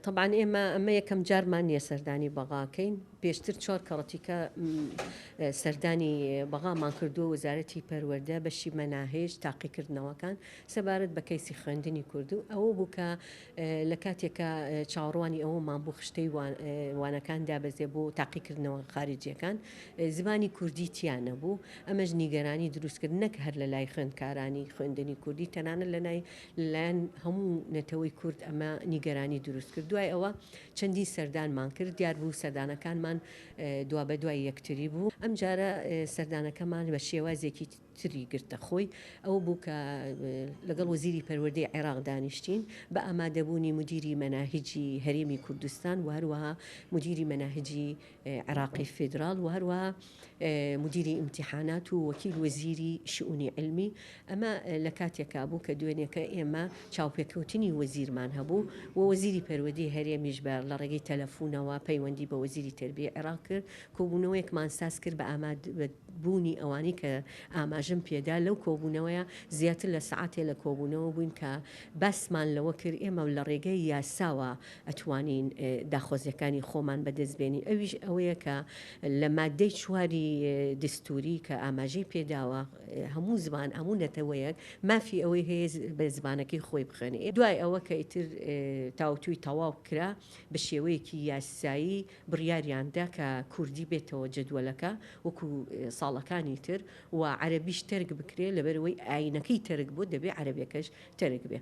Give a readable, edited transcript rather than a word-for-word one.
تەبعەن ئێمە ئەمە یەکەم جارمان نییە سەردانی بەغاکەین، پێشتر چوار کەڕەتیکە سەردانی بەغامان کردووە، وەزارەتی پەروەردە، بەشی مەناهج، تاقیکردنەوەکان سەبارەت بە کەیسی خوێندنی کورد و ئەوە بوو کە لە کاتێکا چاوەڕوانی ئەوەمان بوو خشتەی وانەکان دابەزێ بۆ تاقیکردنەوە خارجیەکان زمانی کوردی تیا نەبوو، ئەمەش نیگەرانی دروست کرد نەک هەر لە لای خوێندکارانی خوێندنی کوردی تەنانەت لە لای لەلایەن هەموو نەتەوەی کورد ئەمە نیگەرانی دروست کرد. دوای ئەوە چەندین سەردانمان کرد، دیار بوو سەردانەکانمان دوابەدوای یەکتری بوو. ئەمجارە سەردانەکەمان بە شێوازێکی تری گرتە خۆی، ئەوە بوو کە لەگەڵ وەزیری پەروەردەی عێراق دانیشتین بە ئامادەبوونی مودیری مەناهیجی هەرێمی کوردستان و هەروەها مودیری مەناهیجی عێراقی فیدراڵ و هەروەها مودیری ئیمتیحانات و وەکیل وەزیری شئونی عیلمی، ئەمە لە کاتێکا بوو کە دوێنێکە ئێمە چاوپێکەوتنی وەزیرمان هەبوو و وەزیری پەروەدەی هەرێمیش بە لە ڕێگەی تەلەفونەوە پەیوەندی بە وەزیری تەربیەی عێراق کرد، کۆبوونەوەیەکمان ساز کرد بە ئامادەبوونی ئەوانەی کە ئاماژەم پێدا، لەو کۆبوونەوەیە زیاتر لە سەعاتێ لە کۆبوونەوە بووین کە باسمان لەوە کرد ئێمە لە ڕێگەی یاساوە ئەتوانین داخوازیەکانی خۆمان بەدەست بێنین ئەویش ئەوەیە کە لە مادەی چواری دستوری کە ئاماژەی پێداوە هەموو زمان هەموو نەتەوەیەک مافی ئەوەی هەیە بە زمانەکەی خۆی بخوێنێ دوای ئەوە کە ئیتر تاوتوی تەواو کرا بە شێوەیەکی یاسایی بڕیاریان دا کە کوردی بێتەوە جەدوەلەکە وەکو ساڵەکانی تر و عەرەبیش تەرک بکرێ لەبەرئەوەی ئاینەکەی تەرک بوو دەبێ عەرەبیەکەش تەرک بێ.